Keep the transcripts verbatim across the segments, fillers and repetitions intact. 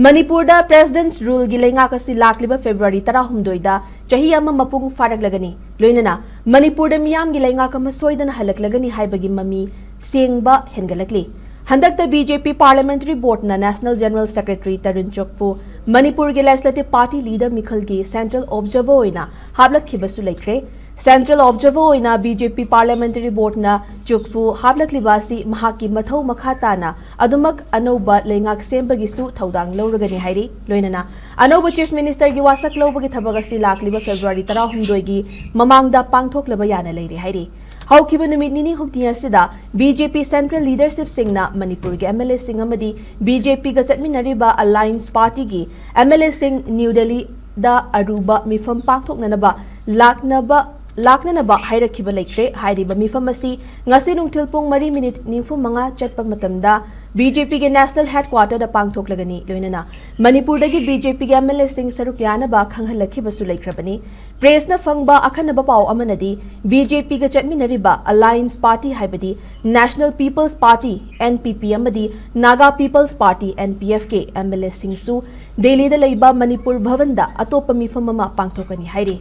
ꯃꯅꯤꯄꯨꯔꯗ President's Ruleꯒꯤ ꯂꯩꯉꯥꯛ ꯑꯁꯤ ꯂꯥꯛꯂꯤꯕ February ꯇꯔꯥꯍꯨꯝꯗꯣꯏꯗ ꯆꯍꯤ ꯑꯃ ꯃꯄꯨꯡ ꯐꯥꯔꯛꯂꯒꯅꯤ꯫ ꯂꯣꯏꯅꯅ ꯃꯅꯤꯄꯨꯔꯗ ꯃꯤꯌꯥꯝꯒꯤ ꯂꯩꯉꯥꯛ ꯑꯃ ꯁꯣꯏꯗꯅ ꯍꯜꯂꯛꯂꯒꯅꯤ ꯍꯥꯏꯕꯒꯤ ꯃꯃꯤ ꯁꯦꯡꯕ ꯍꯦꯟꯒꯠꯂꯛꯂꯤ꯫ ꯍꯟꯗꯛꯇ BJP Parliamentary Boardꯅ National General Secretary Tarun ꯆꯨꯛꯄꯨ ꯃꯅꯤꯄꯨꯔꯒꯤ Legislative Party Leader ꯃꯤꯈꯜꯒꯤ Central Observer ꯑꯣꯏꯅ ꯍꯥꯞꯂꯛꯈꯤꯕꯁꯨ ꯂꯩꯈ꯭ꯔꯦ꯫ Central Observer ꯑꯣꯏꯅ BJP Parliamentary Boardꯅ ꯆꯨꯛꯄꯨ ꯍꯥꯞꯂꯛꯂꯤꯕ ꯑꯁꯤ ꯃꯍꯥꯛꯀꯤ ꯃꯊꯧ ꯃꯈꯥ ꯇꯥꯅ ꯑꯗꯨꯃꯛ ꯑꯅꯧꯕ ꯂꯩꯉꯥꯛ ꯁꯦꯝꯕꯒꯤꯁꯨ ꯊꯧꯗꯥꯡ ꯂꯧꯔꯒꯅꯤ ꯍꯥꯏꯔꯤ꯫ ꯂꯣꯏꯅꯅ ꯑꯅꯧꯕ Chief Ministerꯒꯤ ꯋꯥꯁꯛ ꯂꯧꯕꯒꯤ ꯊꯕꯛ ꯑꯁꯤ ꯂꯥꯛꯂꯤꯕ February ꯇꯔꯥꯍꯨꯝꯗꯣꯏꯒꯤ ꯃꯃꯥꯡꯗ ꯄꯥꯡꯊꯣꯛꯂꯕ ꯌꯥꯅ ꯂꯩꯔꯤ ꯍꯥꯏꯔꯤ꯫ ꯍꯧꯈꯤꯕ ꯅꯨꯃꯤꯠ ꯅꯤꯅꯤ ꯍꯨꯝꯅꯤ ꯑꯁꯤꯗ BJP Central Leadershipꯁꯤꯡꯅ ꯃꯅꯤꯄꯨꯔꯒꯤ MLAꯁꯤꯡ ꯑꯃꯗꯤ BJPꯒ ꯆꯠꯃꯤꯟꯅꯔꯤꯕ Alliance Partyꯒꯤ MLAꯁꯤꯡ ꯅ꯭ꯌꯨ ꯗꯦꯜꯂꯤꯗ ꯑꯔꯨꯕ ꯃꯤꯐꯝ ꯄꯥꯡꯊꯣꯛꯅꯅꯕ ꯂꯥꯛꯅꯕ ꯂꯥꯛꯅꯅꯕ ꯍꯥꯏꯔꯛꯈꯤꯕ ꯂꯩꯈ꯭ꯔꯦ꯫ ꯍꯥꯏꯔꯤꯕ ꯃꯤꯐꯝ ꯑꯁꯤ ꯉꯁꯤ ꯅꯨꯡꯊꯤꯜ ꯄꯨꯡ ꯃꯔꯤ ꯃꯤꯅꯤꯠ ꯅꯤꯐꯨ ꯃꯉꯥ ꯆꯠꯄ ꯃꯇꯝꯗ BJPꯒꯤ National Headquarterꯗ ꯄꯥꯡꯊꯣꯛꯂꯒꯅꯤ꯫ ꯂꯣꯏꯅꯅ ꯃꯅꯤꯄꯨꯔꯗꯒꯤ BJPꯒꯤ MLAꯁꯤꯡ ꯁꯔꯨꯛ ꯌꯥꯅꯕ ꯈꯪꯍꯜꯂꯛꯈꯤꯕꯁꯨ ꯂꯩꯈ꯭ꯔꯕꯅꯤ꯫ Pressꯅ ꯐꯪꯕ ꯑꯈꯟꯅꯕ ꯄꯥꯎ ꯑꯃꯅꯗꯤ BJPꯒ ꯆꯠꯃꯤꯟꯅꯔꯤꯕ Alliance Party ꯍꯥꯏꯕꯗꯤ National People's Party, NPP, ꯑꯃꯗꯤ Naga People's Party, NPFꯀꯤ MLAꯁꯤꯡꯁꯨ ꯗꯦꯜꯂꯤꯗ ꯂꯩꯕ ꯃꯅꯤꯄꯨꯔ ꯚꯕꯟꯗ ꯑꯇꯣꯞꯄ ꯃꯤꯐꯝ ꯑꯃ ꯄꯥꯡꯊꯣꯛꯀꯅꯤ ꯍꯥꯏꯔꯤ꯫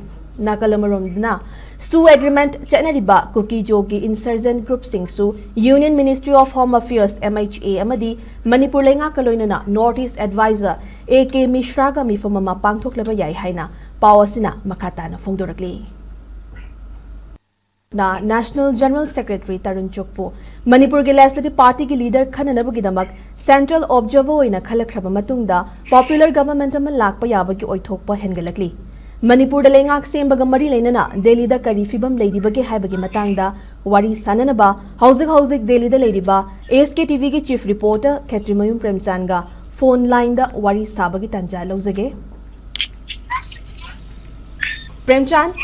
ꯅꯥꯀꯜ ꯑꯃꯔꯣꯝꯗꯅ, SoO Agreement ꯆꯠꯅꯔꯤꯕ ꯀꯨꯀꯤ-ꯖꯣꯒꯤ insurgent groupꯁꯤꯡꯁꯨ Union Ministry of Home Affairs, MHA, ꯑꯃꯗꯤ ꯃꯅꯤꯄꯨꯔ ꯂꯩꯉꯥꯛꯀ ꯂꯣꯏꯅꯅ North East Advisor A K Mishraꯒ ꯃꯤꯐꯝ ꯑꯃ ꯄꯥꯡꯊꯣꯛꯂꯕ ꯌꯥꯏ ꯍꯥꯏꯅ ꯄꯥꯎ ꯑꯁꯤꯅ ꯃꯈꯥ ꯇꯥꯅ ꯐꯣꯡꯗꯣꯔꯛꯂꯤ꯫ ꯅ National General Secretary ꯇꯔꯨꯟ ꯆꯨꯛꯄꯨ ꯃꯅꯤꯄꯨꯔꯒꯤ Legislative Partyꯒꯤ leader ꯈꯟꯅꯅꯕꯒꯤꯗꯃꯛ Central Observer ꯑꯣꯏꯅ ꯈꯜꯂꯛꯈ꯭ꯔꯕ ꯃꯇꯨꯡꯗ popular government ꯑꯃ ꯂꯥꯛꯄ ꯌꯥꯕꯒꯤ ꯑꯣꯏꯊꯣꯛꯄ ꯍꯦꯟꯒꯠꯂꯛꯂꯤ꯫ ꯃꯅꯤꯄꯨꯔꯗ ꯂꯩꯉꯥꯛ ꯁꯦꯝꯕꯒ ꯃꯔꯤ ꯂꯩꯅꯅ ꯗꯦꯜꯂꯤꯗ ꯀꯔꯤ ꯐꯤꯕꯝ ꯂꯩꯔꯤꯕꯒꯦ ꯍꯥꯏꯕꯒꯤ ꯃꯇꯥꯡꯗ ꯋꯥꯔꯤ ꯁꯥꯅꯅꯕ ꯍꯧꯖꯤꯛ ꯍꯧꯖꯤꯛ ꯗꯦꯜꯂꯤꯗ ꯂꯩꯔꯤꯕ SKTVꯒꯤ chief reporter ꯈꯦꯇ꯭ꯔꯤꯃꯌꯨꯝ ꯄ꯭ꯔꯦꯝꯆꯥꯟꯒ phone lineꯗ ꯋꯥꯔꯤ ꯁꯥꯕꯒꯤ ꯇꯥꯟꯖꯥ ꯂꯧꯖꯒꯦ꯫ ꯄ꯭ꯔꯦꯝꯆꯥꯟ?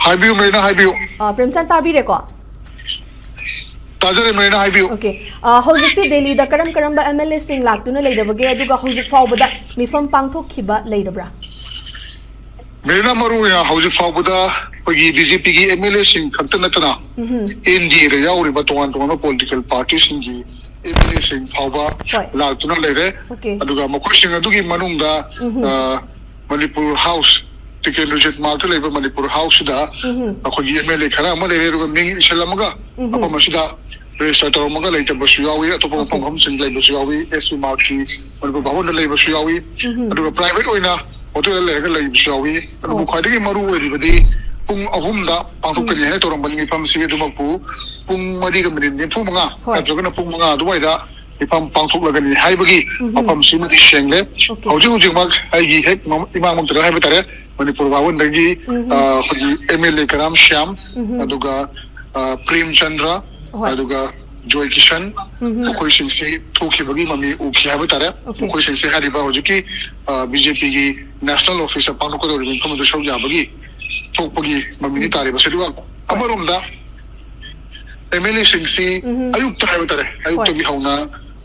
ꯍꯥꯏꯕꯤꯌꯨ, ꯃꯦꯔꯤꯅꯥ, ꯍꯥꯏꯕꯤꯌꯨ꯫ ꯑ, ꯄ꯭ꯔꯦꯝꯆꯥꯟ, ꯇꯥꯕꯤꯔꯦꯀꯣ? ꯇꯥꯖꯔꯦ, ꯃꯦꯔꯤꯅꯥ, ꯍꯥꯏꯕꯤꯌꯨ꯫ Okay. ꯑ, ꯍꯧꯖꯤꯛꯁꯤ ꯗꯦꯜꯂꯤꯗ ꯀꯔꯝ ꯀꯔꯝꯕ MLAꯁꯤꯡ ꯂꯥꯛꯇꯨꯅ ꯂꯩꯔꯕꯒꯦ, ꯑꯗꯨꯒ ꯍꯧꯖꯤꯛ ꯐꯥꯎꯕꯗ ꯃꯤꯐꯝ ꯄꯥꯡꯊꯣꯛꯈꯤꯕ ꯂꯩꯔꯕ꯭ꯔꯥ? ꯃꯦꯔꯤꯅꯥ, ꯃꯔꯨ ꯑꯣꯏꯅ ꯍꯧꯖꯤꯛ ꯐꯥꯎꯕꯗ ꯑꯩꯈꯣꯏꯒꯤ BJPꯒꯤ MLAꯁꯤꯡ ꯈꯛꯇ ꯅꯠꯇꯅ ꯎꯝꯍꯨꯝ꯫ NDAꯗ ꯌꯥꯎꯔꯤꯕ ꯇꯣꯉꯥꯟ ꯇꯣꯉꯥꯟꯕ political partyꯁꯤꯡꯒꯤ ꯑꯦꯝ ꯑꯦꯜ ꯑꯦꯁꯤꯡ ꯐꯥꯎꯕ ꯍꯣꯏ꯫ ꯂꯥꯛꯇꯨꯅ ꯂꯩꯔꯦ꯫ Okay. ꯑꯗꯨꯒ ꯃꯈꯣꯏꯁꯤꯡ ꯑꯗꯨꯒꯤ ꯃꯅꯨꯡꯗ ꯎꯝꯍꯨꯝ꯫ ꯑ, ꯃꯅꯤꯄꯨꯔ ꯍꯥꯎꯁ, ꯇꯤꯀꯦꯟꯗ꯭ꯔꯖꯤꯠ ꯃꯥꯔꯛꯇ ꯂꯩꯕ ꯃꯅꯤꯄꯨꯔ ꯍꯥꯎꯁꯁꯤꯗ ꯎꯝꯍꯨꯝ꯫ ꯑꯩꯈꯣꯏꯒꯤ ꯑꯦꯝ ꯑꯦꯜ ꯑꯦ ꯈꯔ ꯑꯃ ꯂꯩꯔꯦ, ꯑꯗꯨꯒ ꯃꯤꯡ ꯏꯁꯤꯜꯂꯝꯃꯒ ꯎꯝꯍꯨꯝ꯫ ꯃꯐꯝ ꯑꯁꯤꯗ ꯔꯦꯖꯤꯁꯇꯔ ꯇꯧꯔꯝꯃꯒ ꯂꯩꯇꯕꯁꯨ ꯌꯥꯎꯏ, ꯑꯇꯣꯞꯄ Okay. ꯃꯐꯝ ꯃꯐꯝꯁꯤꯡ ꯂꯩꯕꯁꯨ ꯌꯥꯎꯏ, ꯑꯦꯁ ꯄꯤ ꯃꯥꯔꯛꯀꯤ ꯃꯅꯤꯄꯨꯔ ꯚꯥꯕꯟꯗ ꯂꯩꯕꯁꯨ ꯌꯥꯎꯏ꯫ ꯎꯝꯍꯨꯝ꯫ ꯑꯗꯨꯒ ꯄ꯭ꯔꯥꯏꯚꯦꯠ ꯑꯣꯏꯅ ꯍꯣꯇꯦꯜꯗ ꯂꯩꯔꯒ ꯂꯩꯕꯁꯨ ꯌꯥꯎꯏ꯫ ꯑꯗꯨꯕꯨ ꯑꯣ꯫ ꯈ꯭ꯋꯥꯏꯗꯒꯤ ꯃꯔꯨ ꯑꯣꯏꯔꯤꯕꯗꯤ ꯄꯨꯡ ꯑꯍꯨꯝꯗ ꯄꯥꯡꯊꯣꯛꯀꯅꯤ ꯍꯥꯏꯅ ꯇꯧꯔꯝꯕꯅꯤ ꯃꯤꯐꯝꯁꯤ, ꯑꯗꯨꯃꯛꯄꯨ ꯄꯨꯡ ꯃꯔꯤꯒ ꯃꯤꯅꯤꯠ ꯅꯤꯐꯨ ꯃꯉꯥ ꯍꯣꯏ꯫ ꯅꯠꯇ꯭ꯔꯒꯅ ꯄꯨꯡ ꯃꯉꯥ ꯑꯗꯨꯋꯥꯏꯗ ꯃꯤꯐꯝ ꯄꯥꯡꯊꯣꯛꯂꯒꯅꯤ ꯍꯥꯏꯕꯒꯤ ꯎꯝꯍꯨꯝ꯫ ꯃꯐꯝꯁꯤꯃꯗꯤ ꯁꯦꯡꯂꯦ꯫ Okay. ꯍꯧꯖꯤꯛ ꯍꯧꯖꯤꯛꯃꯛ ꯑꯩꯒꯤ ꯍꯦꯛ ꯃ-, ꯏꯃꯥꯡꯃꯛꯇꯗ ꯍꯥꯏꯕ ꯇꯥꯔꯦ, ꯃꯅꯤꯄꯨꯔ ꯚꯥꯕꯟꯗꯒꯤ, ꯎꯝꯍꯨꯝ꯫ ꯑ, ꯑꯩꯈꯣꯏꯒꯤ ꯑꯦꯝ ꯑꯦꯜ ꯑꯦ ꯀꯔꯥꯝ ꯁ꯭ꯌꯥꯝ, ꯎꯝꯍꯨꯝ꯫ ꯑꯗꯨꯒ, ꯑ, ꯄ꯭ꯔꯦꯝꯆꯟꯗ꯭ꯔ, ꯍꯣꯏ꯫ ꯑꯗꯨꯒ ꯖꯣꯏ ꯀꯤꯁꯟ, ꯎꯝꯍꯨꯝ꯫ ꯃꯈꯣꯏꯁꯤꯡꯁꯤ ꯊꯣꯛꯈꯤꯕꯒꯤ ꯃꯃꯤ ꯎꯈꯤ ꯍꯥꯏꯕ ꯇꯥꯔꯦ꯫ Okay. ꯃꯈꯣꯏꯁꯤꯡꯁꯤ ꯍꯥꯏꯔꯤꯕ ꯍꯧꯖꯤꯛꯀꯤ, ꯑ, ꯕꯤ ꯖꯦ ꯄꯤꯒꯤ ꯅꯦꯁꯅꯦꯜ ꯑꯣꯐꯤꯁꯇ ꯄꯥꯡꯊꯣꯛꯀꯗꯧꯔꯤꯕ ꯃꯤꯐꯝ ꯑꯗꯨ ꯁꯔꯨꯛ ꯌꯥꯕꯒꯤ ꯊꯣꯛꯄꯒꯤ ꯃꯃꯤꯅꯤ ꯇꯥꯔꯤꯕꯁꯤ꯫ ꯑꯗꯨꯒ ꯑꯃꯔꯣꯝꯗ ꯑꯦꯝ ꯑꯦꯜ ꯑꯦꯁꯤꯡꯁꯤ ꯎꯝꯍꯨꯝ꯫ ꯑꯌꯨꯛꯇ ꯍꯥꯏꯕ ꯇꯥꯔꯦ, ꯑꯌꯨꯛꯇꯒꯤ ꯍꯣꯏ꯫ ꯍꯧꯅ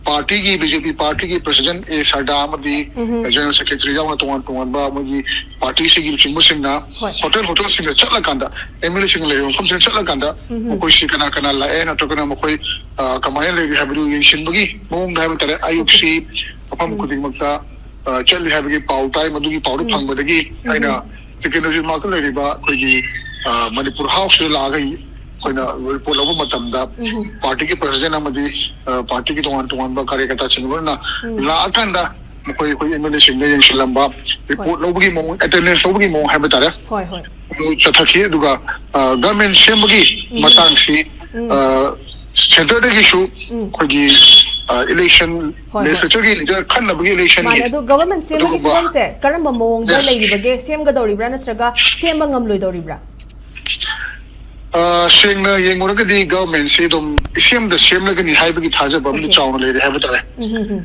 ꯄꯥꯔꯇꯤꯒꯤ, ꯕꯤ ꯖꯦ ꯄꯤ ꯄꯥꯔꯇꯤꯒꯤ ꯄ꯭ꯔꯁꯤꯗꯦꯟ ꯑꯦ ꯁꯔꯗꯥ ꯑꯃꯗꯤ ꯎꯝꯍꯨꯝ꯫ ꯖꯦꯅꯔꯦꯜ ꯁꯦꯀ꯭ꯔꯦꯇꯔꯤ ꯌꯥꯎꯅ ꯇꯣꯉꯥꯟ ꯇꯣꯉꯥꯟꯕ ꯃꯣꯏꯒꯤ ꯄꯥꯔꯇꯤꯁꯤꯡꯒꯤ ꯂꯨꯆꯤꯡꯕꯁꯤꯡꯅ ꯍꯣꯏ꯫ ꯍꯣꯇꯦꯜ ꯍꯣꯇꯦꯜꯁꯤꯡꯗ ꯆꯠꯂꯀꯥꯟꯗ, ꯑꯦꯝ ꯑꯦꯜ ꯑꯦꯁꯤꯡꯅ ꯂꯩꯔꯤꯕ ꯃꯐꯝꯁꯤꯗ ꯆꯠꯂꯀꯥꯟꯗ ꯎꯝꯍꯨꯝ꯫ ꯃꯈꯣꯏꯁꯤ ꯀꯅꯥ ꯀꯅꯥ ꯂꯥꯛꯑꯦ ꯅꯠꯇ꯭ꯔꯒꯅ ꯃꯈꯣꯏ, ꯑ, ꯀꯃꯥꯏꯅ ꯂꯩꯔꯤ ꯍꯥꯏꯕꯗꯨ ꯌꯦꯡꯁꯤꯟꯕꯒꯤ ꯃꯑꯣꯡꯗ ꯍꯥꯏꯕ ꯇꯥꯔꯦ꯫ ꯑꯌꯨꯛꯁꯤ ꯃꯐꯝ ꯎꯝ꯫ ꯈꯨꯗꯤꯡꯃꯛꯇ, ꯑ, ꯆꯠꯂꯤ ꯍꯥꯏꯕꯒꯤ ꯄꯥꯎ ꯇꯥꯏ꯫ ꯃꯗꯨꯒꯤ ꯄꯥꯎꯗꯨ ꯎꯝ꯫ ꯐꯪꯕꯗꯒꯤ ꯎꯝ꯫ ꯑꯩꯅ ꯇꯤꯀꯦꯟꯗ꯭ꯔꯖꯤꯠ ꯃꯥꯔꯛꯇ ꯂꯩꯔꯤꯕ ꯑꯩꯈꯣꯏꯒꯤ, ꯑ, ꯃꯅꯤꯄꯨꯔ ꯍꯥꯎꯁꯁꯤꯗ ꯂꯥꯛꯑꯒ ꯑꯩꯈꯣꯏꯅ ꯔꯤꯄꯣꯔꯠ ꯂꯧꯕ ꯃꯇꯝꯗ ꯎꯝ꯫ ꯄꯥꯔꯇꯤꯒꯤ ꯄ꯭ꯔꯁꯤꯗꯦꯟ ꯑꯃꯗꯤ, ꯑ, ꯄꯥꯔꯇꯤꯒꯤ ꯇꯣꯉꯥꯟ ꯇꯣꯉꯥꯟꯕ ꯀꯥꯔꯌꯀꯔꯇꯥꯁꯤꯡ ꯂꯣꯏꯅ ꯎꯝ꯫ ꯂꯥꯛꯑꯀꯥꯟꯗ ꯃꯈꯣꯏ ꯑꯩꯈꯣꯏ ꯑꯦꯝ ꯑꯦꯜ ꯑꯦꯁꯤꯡꯗ ꯌꯦꯡꯁꯤꯜꯂꯝꯕ, ꯔꯤꯄꯣꯔꯠ ꯍꯣꯏ꯫ ꯂꯧꯕꯒꯤ ꯃꯑꯣꯡ, ꯑꯦꯇꯦꯟꯗꯦꯟꯁ ꯂꯧꯕꯒꯤ ꯃꯑꯣꯡ ꯍꯥꯏꯕ ꯇꯥꯔꯦ꯫ ꯍꯣꯏ, ꯍꯣꯏ꯫ ꯑꯗꯨ ꯆꯠꯊꯈꯤ꯫ ꯑꯗꯨꯒ, ꯑ, ꯒꯚꯔꯟꯃꯦꯟ ꯁꯦꯝꯕꯒꯤ ꯎꯝ꯫ ꯃꯇꯥꯡꯁꯤ, ꯎꯝ꯫ ꯑ, ꯁꯦꯟꯇꯔꯗꯒꯤꯁꯨ ꯎꯝ꯫ ꯑꯩꯈꯣꯏꯒꯤ, ꯑ, ꯏꯂꯦꯛꯁꯟ, ꯍꯣꯏ, ꯍꯣꯏ꯫ ꯂꯦꯖꯤꯁꯂꯦꯆꯔꯒꯤ ꯂꯤꯗꯔ ꯈꯟꯅꯕꯒꯤ ꯏꯂꯦꯛꯁꯟꯒꯤ ꯃꯥꯅꯦ, ꯑꯗꯨ ꯒꯚꯔꯟꯃꯦꯟ ꯁꯦꯝꯕꯒꯤ ꯑꯗꯨꯒꯨꯝꯕ ꯐꯤꯕꯝꯁꯦ ꯀꯔꯝꯕ ꯃꯑꯣꯡꯗ Yes. ꯂꯩꯔꯤꯕꯒꯦ? ꯁꯦꯝꯒꯗꯧꯔꯤꯕ꯭ꯔꯥ ꯅꯠꯇ꯭ꯔꯒ ꯁꯦꯝꯕ ꯉꯝꯂꯣꯏꯗꯧꯔꯤꯕ꯭ꯔꯥ? ꯑ, ꯁꯦꯡꯅ ꯌꯦꯡꯉꯨꯔꯒꯗꯤ ꯒꯚꯔꯟꯃꯦꯟꯁꯤ ꯑꯗꯨꯝ ꯏꯁꯦꯝꯗ ꯁꯦꯝꯂꯒꯅꯤ ꯍꯥꯏꯕꯒꯤ ꯊꯥꯖꯕ ꯑꯃꯗꯤ Okay. ꯆꯥꯎꯅ ꯂꯩꯔꯦ ꯍꯥꯏꯕ ꯇꯥꯔꯦ꯫ ꯎꯝ, ꯎꯝ, ꯎꯝ꯫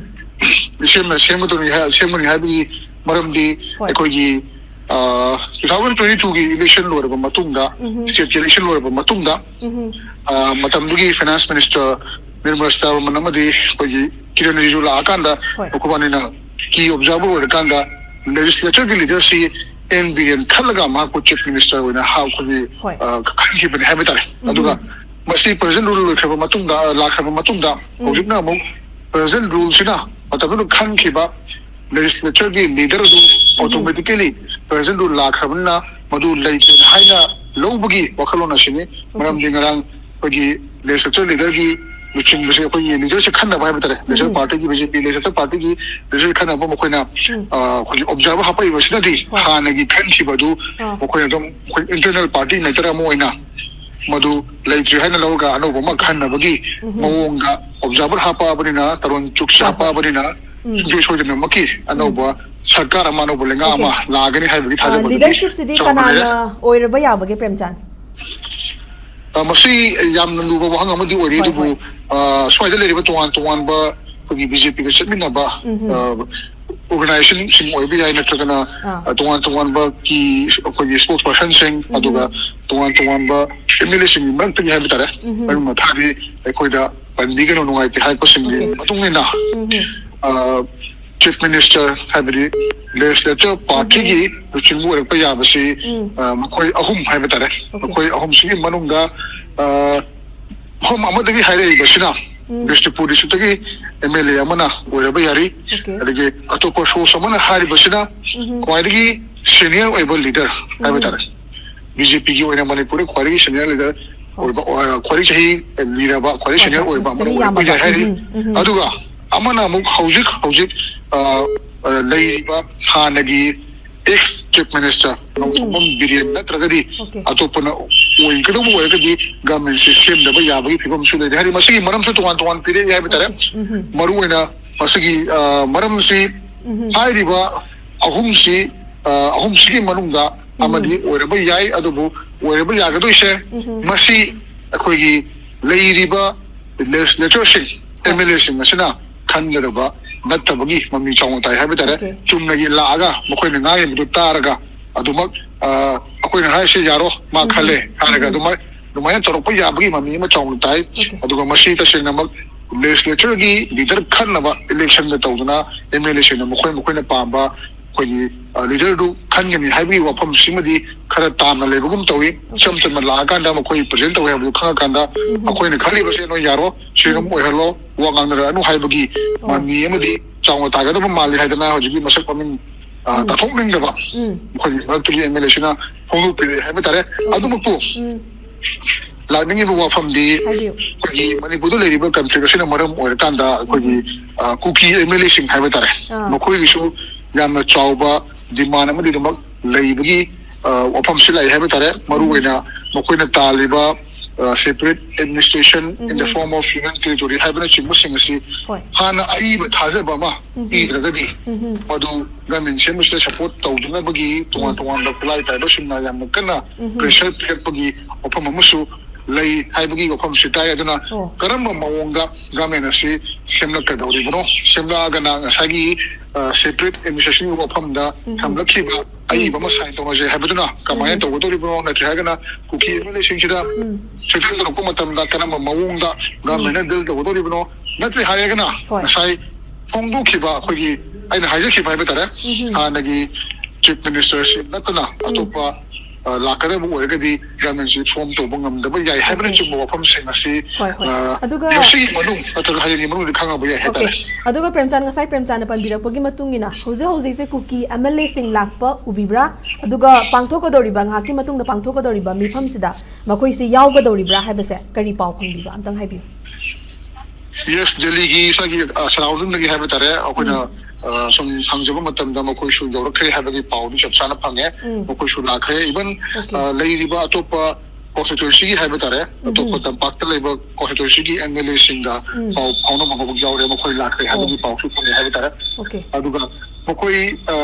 ꯏꯁꯦꯝꯅ ꯁꯦꯝꯒꯗꯧꯔꯤ ꯍꯥꯏ-, ꯁꯦꯝꯒꯅꯤ ꯍꯥꯏꯕꯒꯤ ꯃꯔꯝꯗꯤ ꯍꯣꯏ꯫ ꯑꯩꯈꯣꯏꯒꯤ, ꯑ, two thousand twenty-two ꯒꯤ ꯏꯂꯦꯛꯁꯟ ꯂꯣꯏꯔꯕ ꯃꯇꯨꯡꯗ, ꯎꯝ꯫ ꯁ꯭ꯇꯦꯠꯀꯤ ꯏꯂꯦꯛꯁꯟ ꯂꯣꯏꯔꯕ ꯃꯇꯨꯡꯗ, ꯎꯝ꯫ ꯑ, ꯃꯇꯝꯗꯨꯒꯤ ꯐꯥꯏꯅꯥꯟꯁ ꯃꯤꯅꯤꯁꯇꯔ ꯅꯤꯔꯃꯂꯥ ꯁꯤꯇꯥꯔꯥꯃꯟ ꯑꯃꯗꯤ ꯑꯩꯈꯣꯏꯒꯤ ꯀꯤꯔꯟ ꯔꯤꯖꯤꯖꯨ ꯂꯥꯛꯑꯀꯥꯟꯗ ꯍꯣꯏ꯫ ꯃꯈꯣꯏꯕꯥꯅꯤꯅ ꯀꯤ ꯑꯣꯕꯖꯥꯔꯚꯔ ꯑꯣꯏꯔꯀꯥꯟꯗ ꯂꯦꯖꯤꯁꯂꯦꯆꯔꯒꯤ ꯂꯤꯗꯔꯁꯤ ꯑꯦꯟ ꯕꯤꯔꯦꯟ ꯈꯜꯂꯒ ꯃꯍꯥꯛꯄꯨ ꯆꯤꯐ ꯃꯤꯅꯤꯁꯇꯔ ꯑꯣꯏꯅ ꯍꯥꯞ-, ꯑꯩꯈꯣꯏꯒꯤ, ꯍꯣꯏ꯫ ꯑ, ꯈꯟꯈꯤꯕꯅꯤ ꯍꯥꯏꯕ ꯇꯥꯔꯦ꯫ ꯎꯝ꯫ ꯑꯗꯨꯒ ꯃꯁꯤ present rule ꯂꯣꯏꯈ꯭ꯔꯕ ꯃꯇꯨꯡꯗ, ꯑ, ꯂꯥꯛꯈ꯭ꯔꯕ ꯃꯇꯨꯡꯗ, ꯎꯝ꯫ ꯍꯧꯖꯤꯛꯅ ꯑꯃꯨꯛ present ruleꯁꯤꯅ ꯃꯇꯝꯗꯨꯗ ꯈꯟꯈꯤꯕ legislatureꯒꯤ leader ꯑꯗꯨ automatically present rule ꯂꯥꯛꯈ꯭ꯔꯕꯅꯤꯅ ꯃꯗꯨ ꯂꯩꯇꯦ ꯍꯥꯏꯅ ꯂꯧꯕꯒꯤ ꯋꯥꯈꯜꯂꯣꯟ ꯑꯁꯤꯅꯤ꯫ ꯃꯔꯝꯗꯤ ꯉꯔꯥꯡ ꯑꯩꯈꯣꯏꯒꯤ legislature leaderꯒꯤ ꯂꯨꯆꯤꯡꯕꯁꯦ ꯑꯩꯈꯣꯏꯒꯤ leaderꯁꯦ ꯈꯟꯅꯕ ꯍꯥꯏꯕ ꯇꯥꯔꯦ꯫ Legislature ꯎꯝ꯫ Partyꯒꯤ BJP legislature partyꯒꯤ leadership ꯈꯟꯅꯕ ꯃꯈꯣꯏꯅ, ꯎꯝ꯫ ꯑ, ꯑꯩꯈꯣꯏꯒꯤ observer ꯍꯥꯞꯄꯛꯏꯕꯁꯤꯅꯗꯤ ꯍꯣꯏ꯫ ꯍꯥꯟꯅꯒꯤ ꯈꯟꯈꯤꯕ ꯑꯗꯨ ꯑꯥ꯫ ꯃꯈꯣꯏꯅ ꯑꯗꯨꯝ ꯑꯩꯈꯣꯏ internal party matter ꯑꯃ ꯑꯣꯏꯅ ꯃꯗꯨ ꯂꯩꯇ꯭ꯔꯦ ꯍꯥꯏꯅ ꯂꯧꯔꯒ ꯑꯅꯧꯕ ꯑꯃ ꯈꯟꯅꯕꯒꯤ ꯎꯝ꯫ ꯃꯑꯣꯡꯗ observer ꯍꯥꯞꯄꯛꯑꯕꯅꯤꯅ, ꯇꯔꯣꯟ ꯆꯨꯛꯁꯦ ꯍꯣꯏ, ꯍꯣꯏ꯫ ꯍꯥꯞꯄꯛꯑꯕꯅꯤꯅ ꯎꯝ꯫ ꯁꯨꯡꯁꯣꯏ ꯁꯣꯏꯗꯅꯃꯛꯀꯤ ꯑꯅꯧꯕ ꯁꯔꯀꯥꯔ ꯑꯃ, ꯑꯅꯧꯕ ꯂꯩꯉꯥꯛ ꯑꯣꯀꯦ꯫ ꯑꯃ ꯂꯥꯛꯑꯒꯅꯤ ꯍꯥꯏꯕꯒꯤ ꯑ, ꯊꯥꯖꯕꯗꯨꯗꯤ leadershipꯁꯤꯗꯤ ꯆꯥꯎꯅ ꯂꯩꯔꯦ꯫ ꯀꯅꯥꯅ ꯑꯣꯏꯔꯕ ꯌꯥꯕꯒꯦ, ꯄ꯭ꯔꯦꯝꯆꯥꯟ? ꯑ, ꯃꯁꯤ ꯌꯥꯝꯅ ꯂꯨꯕ ꯋꯥꯍꯪ ꯑꯃꯗꯤ ꯑꯣꯏꯔꯤ, ꯍꯣꯏ, ꯑꯗꯨꯕꯨ, ꯍꯣꯏ꯫ ꯑ, ꯁ꯭ꯋꯥꯏꯗ ꯂꯩꯔꯤꯕ ꯇꯣꯉꯥꯟ ꯇꯣꯉꯥꯟꯕ ꯑꯩꯈꯣꯏꯒꯤ BJPꯒ ꯆꯠꯃꯤꯟꯅꯕ, ꯎꯝ, ꯎꯝ꯫ ꯑ, organizationꯁꯤꯡ ꯑꯣꯏꯕ ꯌꯥꯏ, ꯅꯠꯇ꯭ꯔꯒꯅ, ꯑꯥ꯫ ꯑ, ꯇꯣꯉꯥꯟ ꯇꯣꯉꯥꯟꯕꯒꯤ ꯑꯩꯈꯣꯏꯒꯤ spokespersonꯁꯤꯡ, ꯎꯝ, ꯑꯗꯨꯒ ꯎꯝ꯫ ꯇꯣꯉꯥꯟ ꯇꯣꯉꯥꯟꯕ MLAꯁꯤꯡꯒꯤ ꯃꯔꯛꯇꯒꯤ ꯍꯥꯏꯕ ꯇꯥꯔꯦ, ꯎꯝ, ꯎꯝ꯫ ꯃꯔꯝ ꯊꯥꯕꯤ ꯑꯩꯈꯣꯏꯗ ꯄꯟꯕꯤꯒꯅꯨ, ꯅꯨꯡꯉꯥꯏꯇꯦ ꯍꯥꯏꯕꯁꯤꯡꯒꯤ ꯑꯣꯀꯦ꯫ ꯃꯇꯨꯡ ꯏꯟꯅ, ꯎꯝ, ꯎꯝ꯫ ꯑ, Chief Minister ꯍꯥꯏꯕꯗꯤ legislature partyꯒꯤ ꯎꯝ, ꯎꯝ꯫ ꯂꯨꯆꯤꯡꯕ ꯑꯣꯏꯔꯛꯄ ꯌꯥꯕꯁꯤ, ꯎꯝ꯫ ꯑ, ꯃꯈꯣꯏ ꯑꯍꯨꯝ ꯍꯥꯏꯕ ꯇꯥꯔꯦ꯫ ꯑꯣꯀꯦ꯫ ꯃꯈꯣꯏ ꯑꯍꯨꯝꯁꯤꯒꯤ ꯃꯅꯨꯡꯗ, ꯑ, ꯃꯐꯝ ꯑꯃꯗꯒꯤ ꯍꯥꯏꯔꯛꯏꯕꯁꯤꯅ ꯎꯝ꯫ ꯕꯤꯁꯅꯨꯄꯨꯔ districtꯇꯒꯤ MLA ꯑꯃꯅ ꯑꯣꯏꯔꯕ ꯌꯥꯔꯤ꯫ ꯑꯣꯀꯦ꯫ ꯑꯗꯒꯤ ꯑꯇꯣꯞꯄ source ꯑꯃꯅ ꯍꯥꯏꯔꯤꯕꯁꯤꯅ ꯎꯝ꯫ ꯈ꯭ꯋꯥꯏꯗꯒꯤ senior ꯑꯣꯏꯕ leader ꯍꯥꯏꯕ ꯎꯝ꯫ ꯇꯥꯔꯦ꯫ BJPꯒꯤ ꯑꯣꯏꯅ ꯃꯅꯤꯄꯨꯔꯗ ꯈ꯭ꯋꯥꯏꯗꯒꯤ senior leader ꯍꯣꯏ꯫ ꯑꯣꯏꯕ, ꯑ, ꯈ꯭ꯋꯥꯏꯗꯒꯤ ꯆꯍꯤ ꯂꯤꯔꯕ, ꯈ꯭ꯋꯥꯏꯗꯒꯤ ꯍꯣꯏ, senior ꯍꯣꯏ꯫ ꯑꯣꯏꯕ ꯑꯃ ꯆꯍꯤ ꯑꯣꯏꯔꯛꯄ ꯌꯥꯝꯕ꯫ ꯌꯥꯏ ꯍꯥꯏꯔꯤ꯫ ꯎꯝ, ꯎꯝ, ꯎꯝ꯫ ꯑꯗꯨꯒ ꯑꯃꯅ ꯑꯃꯨꯛ ꯍꯧꯖꯤꯛ ꯍꯧꯖꯤꯛ, ꯑ, ꯑ, ꯂꯩꯔꯤꯕ ꯍꯥꯟꯅꯒꯤ ex Chief Minister ꯎꯝ꯫ ꯅꯣꯡꯊꯣꯝꯕꯝ ꯕꯤꯔꯦꯟ ꯅꯠꯇ꯭ꯔꯒꯗꯤ ꯑꯣꯀꯦ꯫ ꯑꯇꯣꯞꯄꯅ ꯑꯣꯏꯒꯗꯧꯕ ꯑꯣꯏꯔꯒꯗꯤ governmentꯁꯦ ꯁꯦꯝꯗꯕ ꯌꯥꯕꯒꯤ ꯐꯤꯕꯝꯁꯨ ꯂꯩꯔꯦ꯫ ꯍꯥꯏꯗꯤ ꯃꯁꯤꯒꯤ ꯃꯔꯝꯁꯨ ꯇꯣꯉꯥꯟ ꯇꯣꯉꯥꯟ ꯄꯤꯔꯛꯑꯦ ꯍꯥꯏꯕ ꯇꯥꯔꯦ꯫ ꯑꯣꯀꯦ꯫ ꯎꯝ꯫ ꯃꯔꯨꯑꯣꯏꯅ ꯃꯁꯤꯒꯤ, ꯑ, ꯃꯔꯝꯁꯤ ꯎꯝ꯫ ꯍꯥꯏꯔꯤꯕ ꯑꯍꯨꯝꯁꯤ, ꯑ, ꯑꯍꯨꯝꯁꯤꯒꯤ ꯃꯅꯨꯡꯗ ꯎꯝ꯫ ꯑꯃꯗꯤ ꯑꯣꯏꯔꯕ ꯌꯥꯏ, ꯑꯗꯨꯕꯨ ꯑꯣꯏꯔꯕ ꯌꯥꯒꯗꯣꯏꯁꯦ ꯎꯝ꯫ ꯃꯁꯤ ꯑꯩꯈꯣꯏꯒꯤ ꯂꯩꯔꯤꯕ legislatureꯁꯤꯡ, ꯍꯣꯏ꯫ MLAꯁꯤꯡ ꯑꯁꯤꯅ ꯈꯟꯒꯗꯕ ꯅꯠꯇꯕꯒꯤ ꯃꯃꯤ ꯆꯥꯎꯅ ꯇꯥꯏ ꯍꯥꯏꯕ ꯇꯥꯔꯦ꯫ ꯑꯣꯀꯦ꯫ ꯆꯨꯝꯅꯒꯤ ꯂꯥꯛꯑꯒ ꯃꯈꯣꯏꯅ ꯉꯥꯡꯉꯤꯕꯗꯨ ꯇꯥꯔꯒ ꯑꯗꯨꯃꯛ, ꯑ, ꯑꯩꯈꯣꯏꯅ ꯍꯥꯏꯔꯤꯁꯦ ꯌꯥꯔꯣ, ꯃꯥ ꯎꯝ꯫ ꯈꯜꯂꯦ ꯍꯥꯏꯔꯒ ꯎꯝ꯫ ꯑꯗꯨꯃꯥꯏ-, ꯑꯗꯨꯃꯥꯏꯅ ꯇꯧꯔꯛꯄ ꯌꯥꯕꯒꯤ ꯃꯃꯤ ꯑꯃ ꯆꯥꯎꯅ ꯇꯥꯏ꯫ ꯑꯣꯀꯦ꯫ ꯑꯗꯨꯒ ꯃꯁꯤ ꯇꯁꯦꯡꯅꯃꯛ legislatureꯒꯤ leader ꯈꯟꯅꯕ electionꯗ ꯇꯧꯗꯨꯅ MLAꯁꯤꯡꯅ ꯃꯈꯣꯏ ꯃꯈꯣꯏꯅ ꯄꯥꯝꯕ ꯑꯩꯈꯣꯏꯒꯤ ꯂꯤꯗꯔꯗꯨ ꯈꯟꯒꯅꯤ ꯍꯥꯏꯕꯒꯤ ꯋꯥꯐꯝꯁꯤꯃꯗꯤ ꯈꯔ ꯇꯥꯅ ꯂꯩꯕꯒꯨꯝ ꯇꯧꯏ꯫ ꯏꯆꯝ ꯆꯝꯅ ꯂꯥꯛꯑꯀꯥꯟꯗ ꯃꯈꯣꯏ ꯄ꯭ꯔꯖꯦꯟ ꯇꯧꯋꯦ ꯍꯥꯏꯕꯗꯨ ꯈꯪꯉꯀꯥꯟꯗ ꯑꯩꯈꯣꯏꯅ ꯈꯜꯂꯤꯕꯁꯦ ꯅꯣꯏ ꯌꯥꯔꯣ, ꯁꯤꯔꯝ ꯑꯣꯏꯍꯜꯂꯣ, ꯋꯥ ꯉꯥꯡꯅꯔꯛꯑꯅꯨ ꯍꯥꯏꯕꯒꯤ ꯃꯃꯤ ꯑꯃꯗꯤ ꯆꯥꯎꯅ ꯇꯥꯒꯗꯕ ꯃꯥꯜꯂꯤ ꯍꯥꯏꯗꯅ ꯍꯧꯖꯤꯛꯀꯤ ꯃꯁꯛ ꯃꯃꯤꯡ ꯑ, ꯎꯝ꯫ ꯇꯥꯊꯣꯛꯅꯤꯡꯗꯕ ꯎꯝ꯫ ꯑꯩꯈꯣꯏꯒꯤ ꯃꯔꯛꯇꯒꯤ ꯑꯦꯝ ꯑꯦꯜ ꯑꯦꯁꯤꯅ ꯐꯣꯡꯗꯣꯛꯄꯤꯔꯛꯑꯦ ꯍꯥꯏꯕ ꯇꯥꯔꯦ꯫ ꯎꯝ꯫ ꯑꯗꯨꯃꯛꯄꯨ ꯎꯝ꯫ ꯂꯥꯛꯅꯤꯡꯉꯤꯕ ꯋꯥꯐꯝꯗꯤ ꯍꯥꯏꯕꯤꯌꯨ꯫ ꯑꯩꯈꯣꯏꯒꯤ ꯃꯅꯤꯄꯨꯔꯗ ꯂꯩꯔꯤꯕ ꯀꯟꯐ꯭ꯂꯤꯛ ꯑꯁꯤꯅ ꯃꯔꯝ ꯑꯣꯏꯔꯀꯥꯟꯗ ꯑꯩꯈꯣꯏꯒꯤ, ꯎꯝ꯫ ꯑ, ꯀꯨꯀꯤ ꯑꯦꯝ ꯑꯦꯜ ꯑꯦꯁꯤꯡ ꯍꯥꯏꯕ ꯇꯥꯔꯦ, ꯑꯥ꯫ ꯃꯈꯣꯏꯒꯤꯁꯨ ꯌꯥꯝꯅ ꯆꯥꯎꯕ ꯗꯤꯃꯥꯟ ꯑꯃꯗꯤ ꯑꯗꯨꯃꯛ ꯂꯩꯕꯒꯤ, ꯑ, ꯋꯥꯐꯝꯁꯤ ꯂꯥꯛꯏ ꯍꯥꯏꯕ ꯇꯥꯔꯦ꯫ ꯃꯔꯨ ꯎꯝ꯫ ꯑꯣꯏꯅ ꯃꯈꯣꯏꯅ ꯇꯥꯜꯂꯤꯕ, ꯑ, separate administration in the um. form of union territory ꯍꯥꯏꯕꯅꯆꯤꯡꯕꯁꯤꯡ ꯑꯁꯤ ꯍꯣꯏ꯫ ꯍꯥꯟꯅ ꯑꯏꯕ ꯊꯥꯖꯕ ꯑꯃ ꯎꯝ꯫ ꯄꯤꯗ꯭ꯔꯒꯗꯤ ꯎꯝ꯫ ꯃꯗꯨ ꯒꯃꯦꯟ ꯁꯦꯝꯕꯁꯤꯗ ꯁꯄꯣꯔꯠ ꯇꯧꯗꯅꯕꯒꯤ ꯇꯣꯉꯥꯟ ꯎꯝ꯫ ꯇꯣꯉꯥꯟꯕ ꯈꯨꯠꯂꯥꯏ ꯄꯥꯏꯕꯁꯤꯡꯅ ꯌꯥꯝꯅ ꯀꯟꯅ ꯎꯝ꯫ ꯄ꯭ꯔꯦꯁꯔ ꯄꯤꯔꯛꯄꯒꯤ ꯋꯥꯐꯝ ꯑꯃꯁꯨ ꯂꯩ ꯍꯥꯏꯕꯒꯤ ꯋꯥꯐꯝꯁꯤ ꯇꯥꯏ꯫ ꯑꯗꯨꯅ ꯑꯣ꯫ ꯀꯔꯝꯕ ꯃꯑꯣꯡꯗ ꯒꯃꯦꯟ ꯑꯁꯤ ꯁꯦꯝꯂꯛꯀꯗꯧꯔꯤꯕꯅꯣ? ꯁꯦꯝꯂꯛꯑꯒꯅ ꯉꯁꯥꯏꯒꯤ, ꯑ, separate administrationꯒꯤ ꯋꯥꯐꯝꯗ ꯎꯝ꯫ ꯊꯝꯂꯛꯈꯤꯕ ꯎꯝ꯫ ꯑꯏꯕ ꯑꯃ ꯁꯥꯏꯟ ꯇꯧꯅꯖꯩ ꯍꯥꯏꯕꯗꯨꯅ ꯀꯃꯥꯏꯅ ꯎꯝ꯫ ꯇꯧꯒꯗꯧꯔꯤꯕꯅꯣ? ꯅꯠꯇ꯭ꯔꯒꯅ ꯀꯨꯀꯤ ꯑꯦꯝ ꯑꯦꯜ ꯑꯦꯁꯤꯡꯁꯤꯗ ꯎꯝ꯫ ꯁꯦꯇꯜ ꯇꯧꯔꯛꯄ ꯃꯇꯝꯗ ꯀꯔꯝꯕ ꯃꯑꯣꯡꯗ ꯎꯝ꯫ ꯒꯃꯦꯟꯅ ꯗꯤꯜ ꯇꯧꯒꯗꯧꯔꯤꯕꯅꯣ? ꯅꯠꯇ꯭ꯔꯦ ꯍꯥꯏꯔꯒꯅ ꯍꯣꯏ꯫ ꯉꯁꯥꯏ ꯐꯣꯡꯗꯣꯛꯈꯤꯕ ꯑꯩꯈꯣꯏꯒꯤ ꯑꯩꯅ ꯍꯥꯏꯖꯈꯤꯕ ꯍꯥꯏꯕ ꯇꯥꯔꯦ, ꯎꯝ꯫ ꯍꯥꯟꯅꯒꯤ ꯆꯤꯐ ꯃꯤꯅꯤꯁꯇꯔꯁꯤ ꯅꯠꯇꯅ ꯎꯝ꯫ ꯑꯇꯣꯞꯄ, ꯑ, ꯂꯥꯛꯀꯗꯕ ꯑꯣꯏꯔꯒꯗꯤ ꯒꯃꯦꯟꯁꯤ ꯐꯣꯝ ꯇꯧꯕ ꯉꯝꯗꯕ ꯌꯥꯏ ꯑꯣꯀꯦ꯫ ꯍꯥꯏꯕꯅꯆꯤꯡꯕ ꯋꯥꯐꯝꯁꯤꯡ ꯑꯁꯤ, ꯍꯣꯏ, ꯍꯣꯏ꯫ ꯑ, ꯑꯗꯨꯒ ꯉꯁꯤꯒꯤ ꯃꯅꯨꯡ ꯅꯠꯇ꯭ꯔꯒ ꯍꯌꯦꯡꯒꯤ ꯃꯅꯨꯡꯗ ꯈꯪꯉꯕ ꯌꯥꯏ ꯑꯣꯀꯦ꯫ ꯍꯥꯏꯇꯥꯔꯦ꯫ ꯑꯗꯨꯒ ꯄ꯭ꯔꯦꯝꯆꯥꯟ, ꯉꯁꯥꯏ ꯄ꯭ꯔꯦꯝꯆꯥꯟꯅ ꯄꯟꯕꯤꯔꯛꯄꯒꯤ ꯃꯇꯨꯡ ꯏꯟꯅ ꯍꯧꯖꯤꯛ ꯍꯧꯖꯤꯛꯁꯦ ꯀꯨꯀꯤ ꯑꯦꯝ ꯑꯦꯜ ꯑꯦꯁꯤꯡ ꯂꯥꯛꯄ ꯎꯕꯤꯕ꯭ꯔꯥ? ꯑꯗꯨꯒ ꯄꯥꯡꯊꯣꯛꯀꯗꯧꯔꯤꯕ, ꯉꯥꯏꯍꯥꯛꯀꯤ ꯃꯇꯨꯡꯗ ꯄꯥꯡꯊꯣꯛꯀꯗꯧꯔꯤꯕ ꯃꯤꯐꯝꯁꯤꯗ ꯃꯈꯣꯏꯁꯤ ꯌꯥꯎꯒꯗꯧꯔꯤꯕ꯭ꯔꯥ ꯍꯥꯏꯕꯁꯦ ꯀꯔꯤ ꯄꯥꯎ ꯐꯪꯕꯤꯕ? ꯑꯝꯇꯪ ꯍꯥꯏꯕꯤꯌꯨ꯫ ꯌꯦꯁ, ꯗꯦꯜꯂꯤꯒꯤ ꯁ꯭ꯋꯥꯏꯒꯤ, ꯑ, ꯁꯔꯥꯎꯟꯗꯤꯡꯗꯒꯤ ꯍꯥꯏꯕ ꯇꯥꯔꯦ, ꯑꯩꯈꯣꯏꯅ, ꯎꯝ꯫ ꯑ, ꯁꯨꯝ ꯍꯪꯖꯕ ꯃꯇꯝꯗ ꯃꯈꯣꯏꯁꯨ ꯌꯧꯔꯛꯈ꯭ꯔꯦ ꯍꯥꯏꯕꯒꯤ ꯄꯥꯎꯗꯤ ꯆꯞ ꯆꯥꯅ ꯐꯪꯉꯦ꯫ ꯎꯝ꯫ ꯃꯈꯣꯏꯁꯨ ꯂꯥꯛꯈ꯭ꯔꯦ꯫ Even, okay. ꯑ, ꯂꯩꯔꯤꯕ ꯑꯇꯣꯞꯄ ꯀꯣꯟꯁꯇꯤꯇ꯭ꯋꯦꯟꯁꯤꯒꯤ ꯍꯥꯏꯕ ꯇꯥꯔꯦ, ꯎꯝ꯫ ꯑꯇꯣꯞꯄ ꯇꯝꯄꯥꯛꯇ ꯂꯩꯕ ꯀꯣꯟꯁꯇꯤꯇ꯭ꯋꯦꯟꯁꯤꯒꯤ ꯑꯦꯝ ꯑꯦꯜ ꯑꯦꯁꯤꯡꯒ ꯎꯝ꯫ ꯄꯥꯎ ꯐꯥꯎꯅꯕ ꯐꯥꯎꯕ ꯌꯥꯎꯔꯦ, ꯃꯈꯣꯏ ꯂꯥꯛꯈ꯭ꯔꯦ ꯑꯣ꯫ ꯍꯥꯏꯕꯒꯤ ꯄꯥꯎꯁꯨ ꯐꯪꯉꯦ ꯍꯥꯏꯕ ꯇꯥꯔꯦ꯫ ꯑꯣꯀꯦ꯫ ꯑꯗꯨꯒ ꯃꯈꯣꯏ, ꯑ,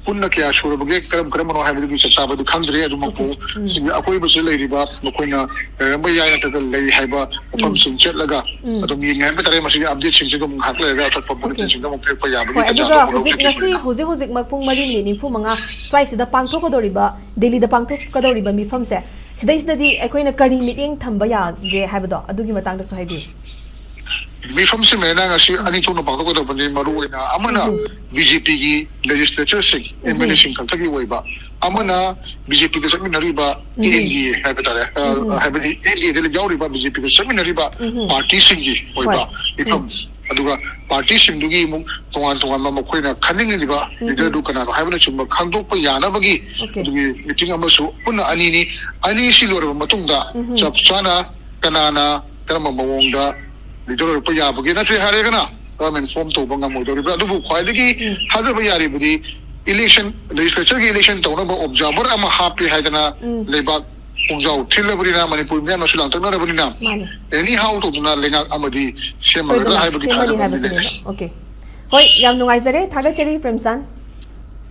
ꯄꯨꯟꯅ ꯀꯌꯥ ꯁꯨꯔꯕꯒꯦ, ꯀꯔꯝ ꯀꯔꯝꯕꯅꯣ ꯍꯥꯏꯕꯗꯨꯒꯤ ꯆꯞ ꯆꯥꯕꯗꯤ ꯈꯪꯗ꯭ꯔꯤ꯫ ꯑꯗꯨꯃꯛꯄꯨ ꯑꯣꯀꯦ꯫ ꯎꯝ꯫ ꯁꯤꯒꯤ ꯑꯀꯣꯏꯕꯁꯤꯗ ꯂꯩꯔꯤꯕ ꯃꯈꯣꯏꯅ ꯂꯩꯔꯝꯕ ꯌꯥꯏ ꯅꯠꯇ꯭ꯔꯒ ꯂꯩ ꯍꯥꯏꯕ ꯎꯝ꯫ ꯃꯐꯝꯁꯤꯡ ꯆꯠꯂꯒ ꯎꯝ꯫ ꯑꯗꯨꯝ ꯌꯦꯡꯉꯦ ꯍꯥꯏꯕ ꯇꯥꯔꯦ꯫ ꯃꯁꯤꯒꯤ ꯑꯞꯗꯦꯠꯁꯤꯡꯁꯤ ꯑꯗꯨꯝ ꯉꯥꯏꯍꯥꯛ ꯂꯩꯔꯒ ꯑꯇꯣꯞꯄ ꯑꯣꯀꯦ꯫ ꯕꯨꯂꯦꯇꯤꯟꯁꯤꯡꯗ ꯑꯃꯨꯛ ꯄꯤꯔꯛꯄ ꯌꯥꯕꯒꯤ ꯍꯣꯏ, ꯇꯥꯟꯖꯥꯗꯣ ꯑꯗꯨꯒ ꯑꯃꯨꯛ ꯍꯧꯖꯤꯛ ꯂꯧꯖꯒꯦ ꯉꯁꯤ, ꯁꯤꯅ꯫ ꯍꯧꯖꯤꯛ ꯍꯧꯖꯤꯛꯃꯛ ꯄꯨꯡ ꯃꯔꯤ ꯃꯤꯅꯤꯠ ꯅꯤꯐꯨ ꯃꯉꯥ ꯁ꯭ꯋꯥꯏꯁꯤꯗ ꯄꯥꯡꯊꯣꯛꯀꯗꯧꯔꯤꯕ, ꯗꯦꯜꯂꯤꯗ ꯄꯥꯡꯊꯣꯛꯀꯗꯧꯔꯤꯕ ꯃꯤꯐꯝꯁꯦ, ꯁꯤꯗꯩꯁꯤꯗꯗꯤ ꯑꯩꯈꯣꯏꯅ ꯀꯔꯤ ꯃꯤꯠꯌꯦꯡ ꯊꯝꯕ ꯌꯥꯒꯦ ꯍꯥꯏꯕꯗꯣ ꯑꯗꯨꯒꯤ ꯃꯇꯥꯡꯗꯁꯨ ꯍꯥꯏꯕꯤꯌꯨ꯫ ꯃꯤꯐꯝꯁꯤ ꯃꯦꯅ ꯉꯁꯤ ꯑꯅꯤ ꯊꯣꯛꯅ ꯄꯥꯡꯊꯣꯛꯀꯗꯕꯅꯤ꯫ ꯃꯔꯨ ꯑꯣꯏꯅ ꯑꯃꯅ ꯕꯤ ꯖꯦ ꯄꯤꯒꯤ ꯂꯦꯖꯤꯁꯂꯦꯆꯔꯁꯤꯡ, ꯑꯦꯝ ꯑꯦꯜ ꯑꯦꯁꯤꯡ ꯈꯛꯇꯒꯤ ꯑꯣꯏꯕ, ꯑꯃꯅ ꯕꯤ ꯖꯦ ꯄꯤꯒ ꯆꯠꯃꯤꯟꯅꯔꯤꯕ ꯇꯤ ꯑꯦꯟ ꯗꯤ ꯑꯦ ꯍꯥꯏꯕ ꯇꯥꯔꯦ, ꯑ, ꯍꯥꯏꯕꯗꯤ ꯑꯦꯟ ꯗꯤ ꯑꯦꯗ ꯌꯥꯎꯔꯤꯕ ꯕꯤ ꯖꯦ ꯄꯤꯒ ꯆꯠꯃꯤꯟꯅꯔꯤꯕ ꯄꯥꯔꯇꯤꯁꯤꯡꯒꯤ ꯑꯣꯏꯕ ꯃꯤꯐꯝ, ꯑꯗꯨꯒ ꯄꯥꯔꯇꯤꯁꯤꯡꯗꯨꯒꯤ ꯑꯃꯨꯛ ꯇꯣꯉꯥꯟ ꯇꯣꯉꯥꯟꯕ ꯃꯈꯣꯏꯅ ꯈꯟꯅꯤꯡꯂꯤꯕ ꯂꯤꯗꯔꯗꯨ ꯀꯅꯥꯅꯣ ꯍꯥꯏꯕꯅꯆꯤꯡꯕ ꯈꯪꯗꯣꯛꯄ ꯌꯥꯅꯕꯒꯤ ꯑꯗꯨꯒꯤ ꯃꯤꯇꯤꯡ ꯑꯃꯁꯨ ꯄꯨꯟꯅ ꯑꯅꯤꯅꯤ꯫ ꯑꯅꯤꯁꯤ ꯂꯣꯏꯔꯕ ꯃꯇꯨꯡꯗ ꯆꯞ ꯆꯥꯅ ꯀꯅꯥꯅ ꯀꯔꯝꯕ ꯃꯑꯣꯡꯗ ꯂꯤꯗꯔ ꯑꯣꯏꯔꯛꯄ ꯌꯥꯕꯒꯦ, ꯅꯠꯇ꯭ꯔꯦ ꯍꯥꯏꯔꯒꯅ ꯒꯚꯔꯟꯃꯦꯟ ꯐꯣꯝ ꯇꯧꯕ ꯉꯝꯃꯣꯏꯗꯧꯔꯤꯕ꯭ꯔꯥ? ꯑꯗꯨꯕꯨ ꯈ꯭ꯋꯥꯏꯗꯒꯤ ꯊꯥꯖꯕ ꯌꯥꯔꯤꯕꯗꯤ ꯏꯂꯦꯛꯁꯟ, ꯂꯦꯖꯤꯁꯂꯦꯆꯔꯒꯤ ꯏꯂꯦꯛꯁꯟ ꯇꯧꯅꯕ ꯑꯣꯕꯖꯥꯔꯚꯔ ꯑꯃ ꯍꯥꯞꯄꯦ ꯍꯥꯏꯗꯅ ꯂꯩꯕꯥꯛ ꯈꯣꯡꯖꯥꯎ ꯊꯤꯜꯂꯕꯅꯤꯅ, ꯃꯅꯤꯄꯨꯔ ꯃꯤꯌꯥꯝꯅꯁꯨ ꯂꯥꯡꯇꯛꯅꯔꯕꯅꯤꯅ, ꯑꯦꯅꯤ ꯍꯥꯎ ꯇꯧꯗꯨꯅ ꯂꯩꯉꯥꯛ ꯑꯃꯗꯤ ꯁꯦꯝꯃꯒꯗ꯭ꯔꯥ ꯍꯥꯏꯕꯒꯤ ꯊꯥꯖꯕ ꯑꯃꯗꯤ ꯂꯩ꯫ ꯑꯣꯀꯦ꯫ ꯍꯣꯏ, ꯌꯥꯝ ꯅꯨꯡꯉꯥꯏꯖꯔꯦ, ꯊꯥꯒꯠꯆꯔꯤ ꯄ꯭ꯔꯦꯝꯆꯥꯟ꯫